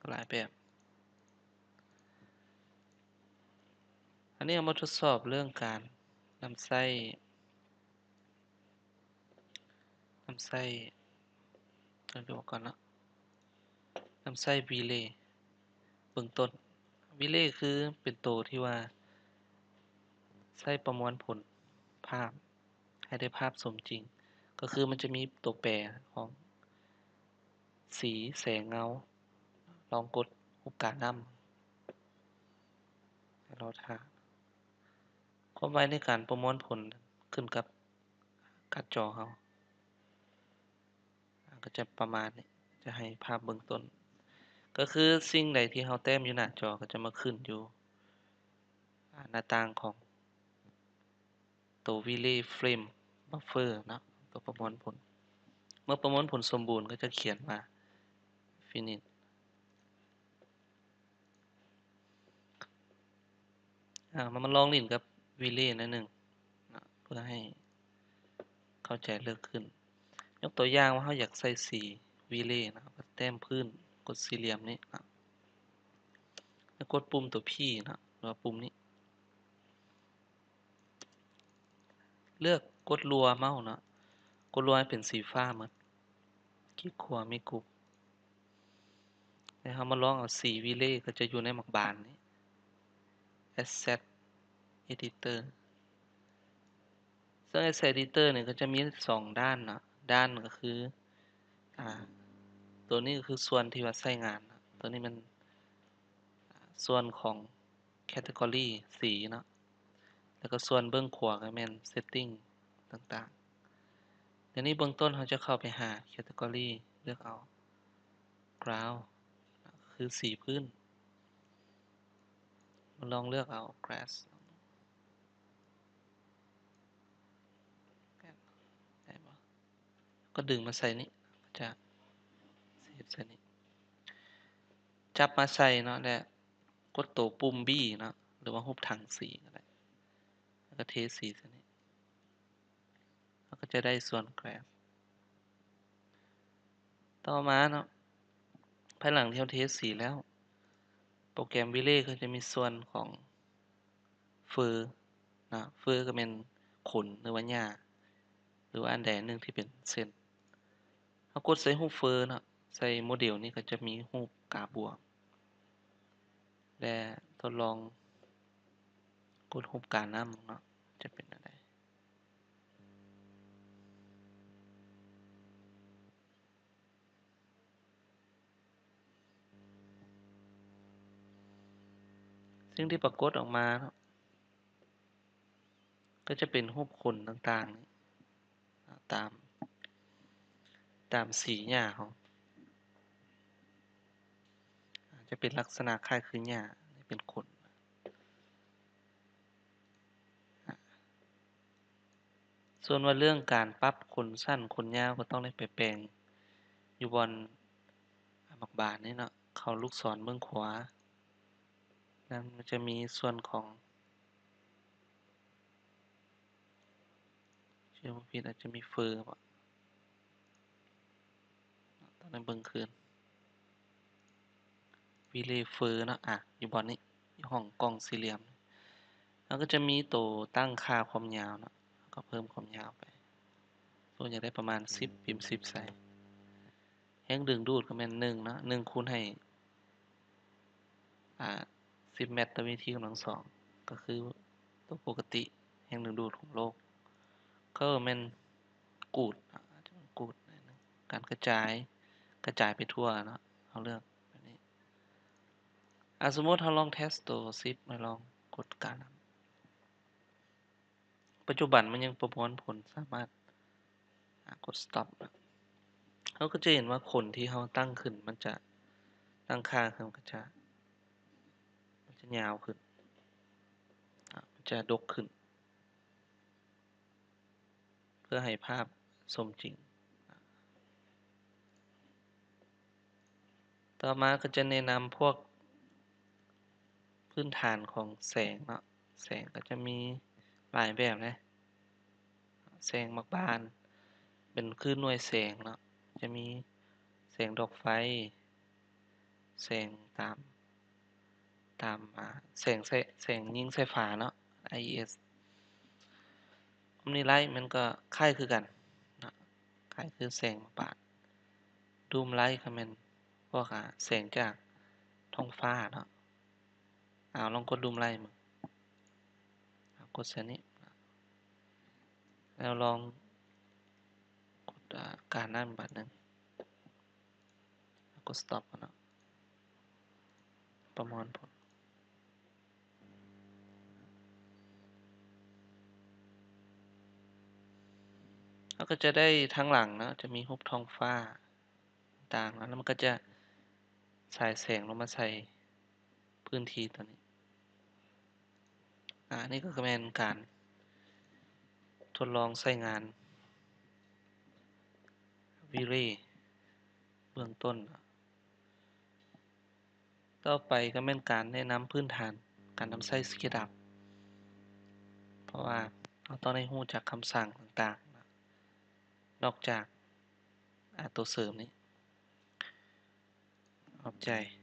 ຫຼາຍແບບ. ອັນນີ້ເຮົາມາທົດສອບເລື່ອງການນຳໃຊ້ ນຳໃຊ້ ເອົາດູກ່ອນເນາະ ນຳໃຊ້ V-Ray ເບື້ອງຕົ້ນ. V-Ray ຄືເປັນໂຕທີ່ວ່າໃຊ້ປະມວນຜົນພາບໃຫ້ໄດ້ພາບສົມຈິງ, ກໍຄືມັນຈະມີໂຕແປຂອງສີ, ແສງ, ເງົາ. ລອງກົດຮູບການ້ຳ ໃຫ້ລໍຖ້າ. ຄວາມໄວໃນການປະມວນຜົນຂຶ້ນກັບກາດຈໍເຮົາ ກໍຈະປະມານນີ້, ຈະໃຫ້ພາບເບື້ອງຕົ້ນ ກໍຄືສິ່ງໃດທີ່ເຮົາແຕ້ມຢູ່ໜ້າຈໍ ກໍຈະມາຂຶ້ນຢູ່ ອາ ໜ້າຕ່າງຂອງໂຕ V-Ray Frame Buffer ເນາະ, ໂຕປະມວນຜົນ. ເມື່ອປະມວນຜົນສົມບູນ ກໍຈະຂຽນວ່າ Finish. ອາ ມາ ມາລອງຫຼິ້ນກັບ V-Ray ໜ້ອຍໜຶ່ງເນາະ ເພື່ອໃຫ້ເຂົ້າໃຈເລິກຂຶ້ນ. ຍົກຕົວຢ່າງວ່າເຮົາຢາກໃສ່ສີ V-Ray ເນາະ, ກໍແຕ້ມພື້ນ, ກົດສີ່ຫຼ່ຽມນີ້ເນາະ ແລ້ວກົດປຸ່ມຕົວ P ເນາະ ຫຼືວ່າປຸ່ມນີ້. ເລືອກກົດລົວເມົາເນາະ, ກົດລົວໃຫ້ເປັນສີຟ້າໝົດ, ຄລິກຂວາເມກກຸບ. ແລ້ວເຮົາມາລອງເອົາສີ V-Ray ກໍຈະຢູ່ໃນໝາກບານນີ້ Asset Editor. ເຊິ່ງ Asset Editor ນີ້ກໍຈະມີສອງດ້ານເນາະ, ດ້ານກໍຄື ອາ ຕົວນີ້ກໍຄືສ່ວນທີ່ວ່າໃຊ້ງານເນາະ, ຕົວນີ້ແມ່ນ ອາ ສ່ວນຂອງ category ສີເນາະ, ແລ້ວກໍສ່ວນເບື້ອງຂວາກໍແມ່ນ setting ຕ່າງໆ. ດຽວນີ້ເບື້ອງຕົ້ນເຮົາຈະເຂົ້າໄປຫາ category ເລືອກເອົາ ground ຄືສີພື້ນ. ລອງເລືອກເອົາ grass ໄດ້ບໍ່? ກໍດຶງມາໃສ່ນີ້, ຈະ save ໃສ່ນີ້, ຈັບມາໃສ່ເນາະ ແລະ ກົດໂຕປຸ່ມ B ເນາະ ຫຼືວ່າຮູບຖັງສີກໍໄດ້, ແລ້ວກໍເທສີໃສ່ນີ້. ເຮົາກໍຈະໄດ້ສ່ວນ grass. ຕໍ່ມາເນາະ, ພາຍຫຼັງທີ່ເຮົາເທສີແລ້ວ, ໂປຣແກຣມ V-Ray ກໍຈະມີສ່ວນຂອງ fur ເນາະ, fur ກໍແມ່ນຂົນ ຫຼືວ່າຫຍ້າ ຫຼືວ່າອັນໃດອັນໜຶ່ງທີ່ເປັນເສັ້ນ. ເຮົາກົດໃສ່ຮູບ fur ເນາະ, ໃສ່ໂມເດວນີ້ກໍຈະມີຮູບກາບວກ ແລະ ທົດລອງກົດຮູບການ້ຳເນາະ ຈະເປັນແນວໃດ. ສິ່ງທີ່ປາກົດອອກມາເນາະ ກໍຈະເປັນຮູບຂົນຕ່າງໆນີ້ ຕາມ ຕາມສີຫຍ້າເຮົາ ຈະເປັນລັກສະນະຄ້າຍຄືຫຍ້າ ເປັນຂົນ. ສ່ວນວ່າເລື່ອງການປັບຂົນສັ້ນຂົນຍາວ ກໍຕ້ອງໄດ້ໄປແປງຢູ່ບ່ອນໝາກບານນີ້ເນາະ, ເຂົ້າລູກສອນເບື້ອງຂວາ ແລ້ວມັນຈະມີສ່ວນຂອງ ເຊື່ອບໍ່ຜິດອາດຈະມີ fur ບໍ? ຕ້ອງໄດ້ເບິ່ງຄືນ V-Ray fur ເນາະ, ອາ ຢູ່ບ່ອນນີ້ ຢູ່ຫ້ອງກ່ອງສີ່ຫຼ່ຽມ ເຮົາກໍຈະມີໂຕຕັ້ງຄ່າຄວາມຍາວເນາະ, ເຮົາກໍເພີ່ມຄວາມຍາວໄປ, ສົມມຸດຢາກໄດ້ປະມານສິບ, ພິມສິບໃສ່. ແຮງດຶງດູດກໍແມ່ນໜຶ່ງເນາະ, ໜຶ່ງຄູນໃຫ້ ອາ ສິບແມັດຕໍ່ວິທະຍາທິກຳລັງສອງ ກໍຄືຕົວປົກກະຕິແຮງດຶງດູດຂອງໂລກ. Curve ແມ່ນກູດ ອາ ອາດຈະກູດໜ້ອຍໜຶ່ງ, ການກະຈາຍ ກະຈາຍໄປທົ່ວເນາະ, ເຮົາເລືອກແບບນີ້. ອາ ສົມມຸດເຮົາລອງເທສໂຕສິບ ມາລອງກົດການ. ປັດຈຸບັນມັນຍັງປະມວນຜົນສາມາດ ອາ ກົດ stop ເຮົາກໍຈະເຫັນວ່າຂົນທີ່ເຮົາຕັ້ງຂຶ້ນ ມັນຈະ ຕັ້ງຄ່າຂຶ້ນ ມັນກໍຈະ ມັນຈະຍາວຂຶ້ນ ອາ ມັນຈະດົກຂຶ້ນ ເພື່ອໃຫ້ພາບສົມຈິງ. ຕໍ່ມາກໍຈະແນະນຳພວກພື້ນຖານຂອງແສງເນາະ, ແສງກໍຈະມີຫຼາຍແບບເດ້, ແສງໝາກບານ ເປັນຄືໜ່ວຍແສງເນາະ, ຈະມີແສງດອກໄຟ, ແສງຕາມ ຕາມ ອາ ແສງໃສ່ ແສງຍິງໃສ່ຝາເນາະ ໄອເອສ. Omni Light ມັນກໍຄ້າຍຄືກັນເນາະ ຄ້າຍຄືແສງມາປາດ. Dome Light ກໍແມ່ນພວກ ອາ ແສງຈາກທ້ອງຟ້າເນາະ. ເອົາ ລອງກົດ Dome Light ເບິ່ງ ເອົາ ກົດໃສ່ນີ້ ແລ້ວລອງກົດ ອາ ການນັ້ນບາດໜຶ່ງ ກົດ Stop ເນາະ ປະມວນຜົນ. ເຮົາກໍຈະໄດ້ທາງຫຼັງເນາະ ຈະມີຮູບທ້ອງຟ້າຕ່າງໆເນາະ ແລ້ວມັນກໍຈະສາຍແສງລົງມາໃສ່ພື້ນທີ່ຕົວນີ້. ອາ ນີ້ກໍແມ່ນການທົດລອງໃຊ້ງານ V-Ray ເບື້ອງຕົ້ນ. ຕໍ່ໄປກໍແມ່ນການແນະນຳພື້ນຖານການນຳໃຊ້ SketchUp ເພາະວ່າເຮົາຕ້ອງໄດ້ຮູ້ຈັກຄຳສັ່ງຕ່າງໆ ນອກຈາກ ອາ ຕົວເສີມນີ້ Object